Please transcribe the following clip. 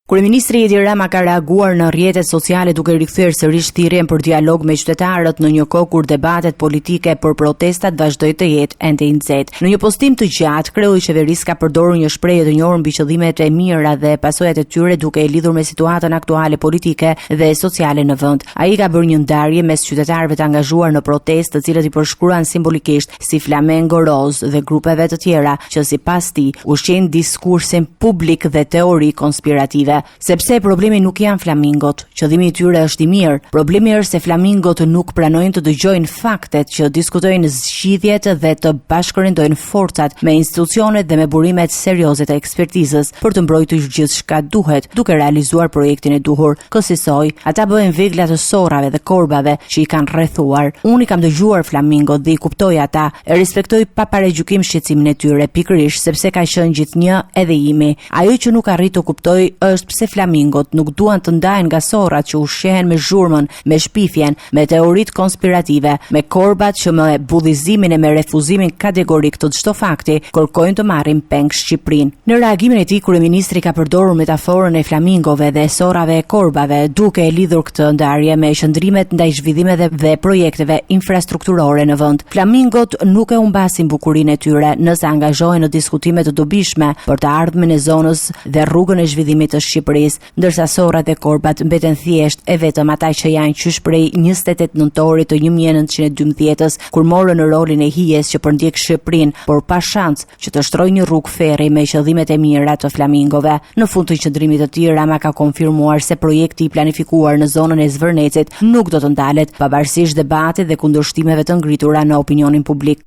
Kryeministri Edi Rama ka reaguar në rrjetet sociale duke rikthyer sërish thirrjen për dialog me qytetarët në një kohë kur debatet politike për protestat vazhdojnë të jetë ende i nxehtë. Në një postim të gjatë, kreu i qeverisë ka përdorur një shprehje të njohur mbi qëllimet e mira dhe pasojat e tyre duke e lidhur me situatën aktuale politike dhe sociale në vend. Ai ka bërë një ndarje mes qytetarëve të angazhuar në protestë, të cilët i përshkruan simbolikisht si Flamengo Rozë dhe grupeve të tjera që sipas tij ushqejnë diskursin publik dhe teori konspirative. Sepse problemi nuk janë flamingot, qëllimi i tyre është i mirë. Problemi është se flamingot nuk pranojnë të dëgjojnë faktet, që diskutojnë zgjidhjet dhe të bashkërendojnë forcat me institucionet dhe me burimet serioze të ekspertizës për të mbrojtur gjithçka duhet, duke realizuar projektin e duhur. Kësisoj, ata bëhen vegla të sorrave dhe korbave që i kanë rrethuar. Unë i kam dëgjuar flamingot dhe i kuptoj ata, e respektoj pa paragjykim shqetësimin e tyre, pikërisht sepse ka qenë gjithnjë edhe imi. Ajo që nuk arrij të kuptoj është pse flamingot nuk duan të ndahen nga sorrat që ushqehen me zhurmën, me shpifjen, me teoritë konspirative, me korbat që me bullizimin e me refuzimin kategorik të çdo fakti kërkojnë të marrin peng Shqipërinë. Në reagimin e tij, kryeministri ka përdorur metaforën e flamingove dhe sorrave e korbave, duke e lidhur këtë ndarje me qëndrimet ndaj zhvillimeve dhe projekteve infrastrukturore në vend. Flamingot nuk e humbasin bukurinë e tyre nëse angazhohen në diskutime të dobishme për të ardhmen e zonës dhe rrugën e zhvillimit të Shqipërisë. ndërsa sorrat e korbat mbeten thjesht e vetëm ata që janë qysh prej 28 nëntorit të 1912-ës, kur morën rolin e hijes që përndjek Shqipërinë, por pa shans që të shtrojë një rrugë ferri me qëllimet e mira të flamingove. Në fund të qëndrimit të tij, Rama ka konfirmuar se projekti i planifikuar në zonën e Zvërnecit nuk do të ndalet, pavarësisht debatit dhe kundërshtimeve të ngritura në opinionin publik.